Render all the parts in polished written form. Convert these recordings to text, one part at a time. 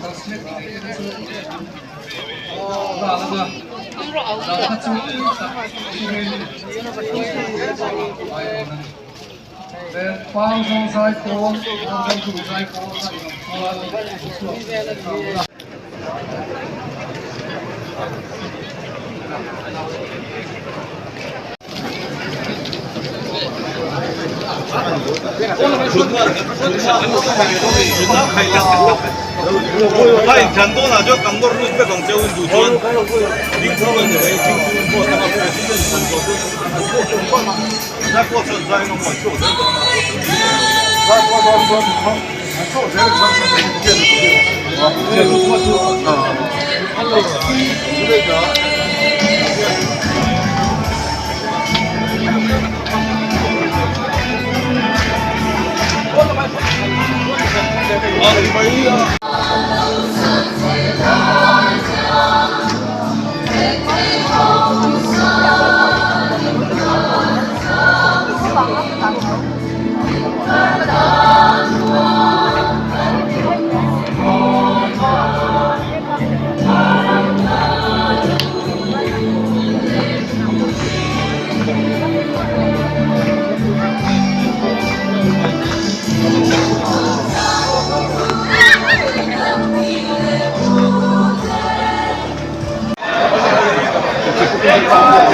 kal select thei te chu ral anga dal kha chu tui tak turin a ngai dawn a ni. Then pang zawng zai pawl, pang zawng duh zai pawl kha in awm chuan chhuak leh ta ula.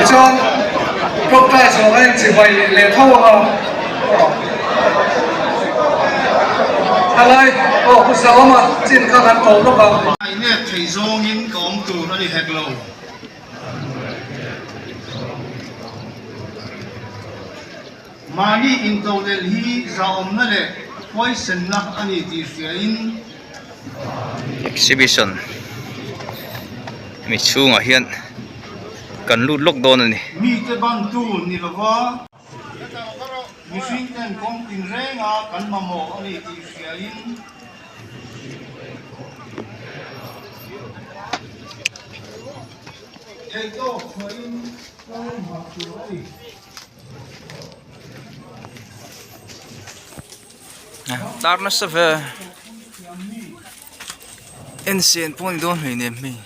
Tichuan tawngtai zawng a inchibai leh tho ang a. Thalai aw pu Saoma chin kha kan tawp lawk ang. Ngaihnek thei zawngin ka awm tur a ni hek lo. Mahni intodelh hi zahawmna leh huaisenna a ni tih hriain. Exhibition mi chhungah hian kan lut lawk dawn a ni. Mite bantu ni lova mihring ten kawng tinrenga kan mamawh a ni tih hriain. Theihtawk chhuahin kal hmah tur a ni. Tar nasa ve en sen pawh a ni dawn hleinem hei.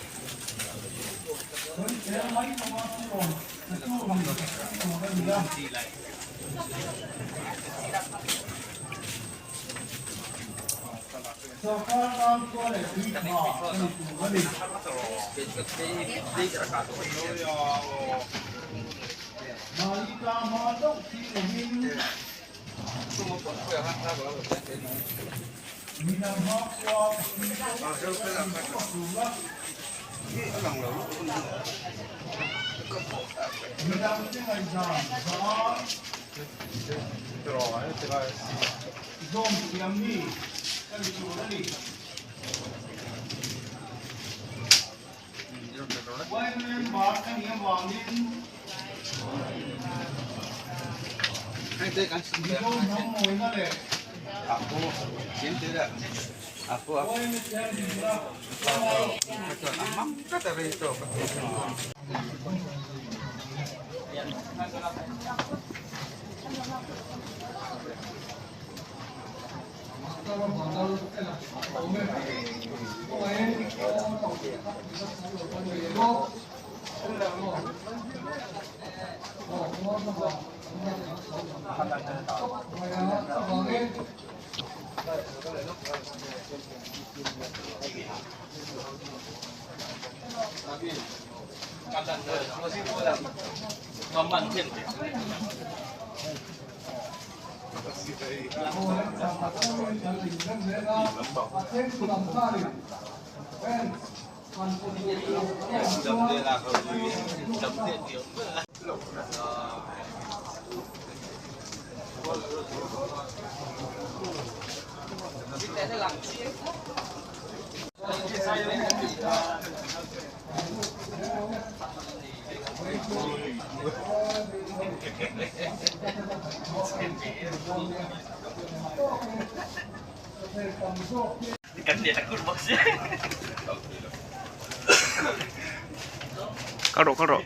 Kal rawh kal rawh.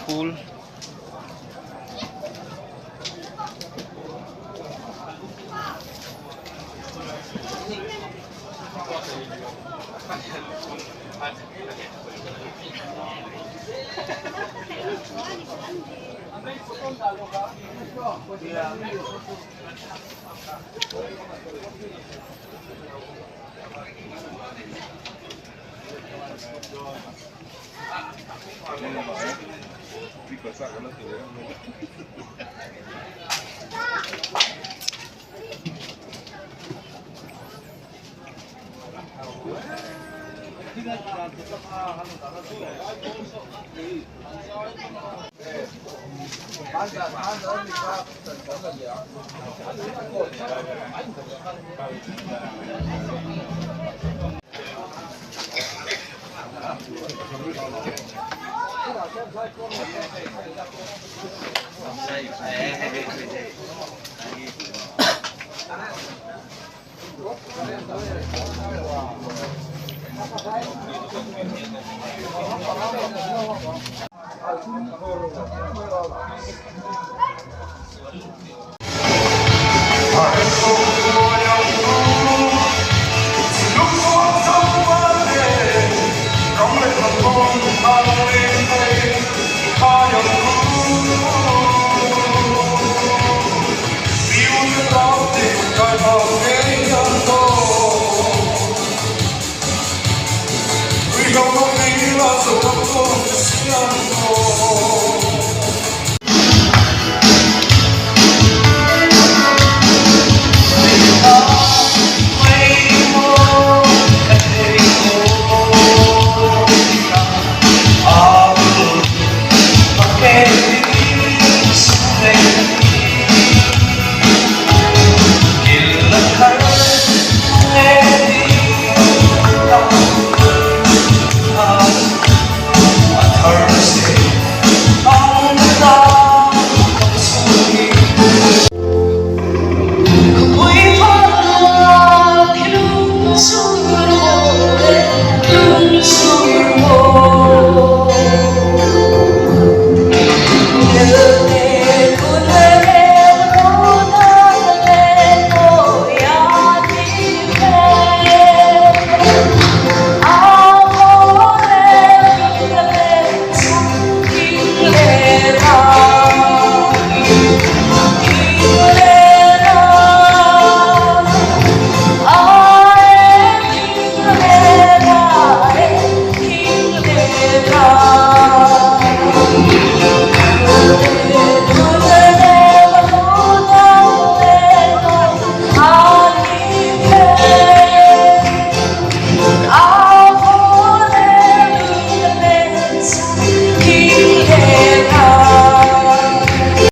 Phul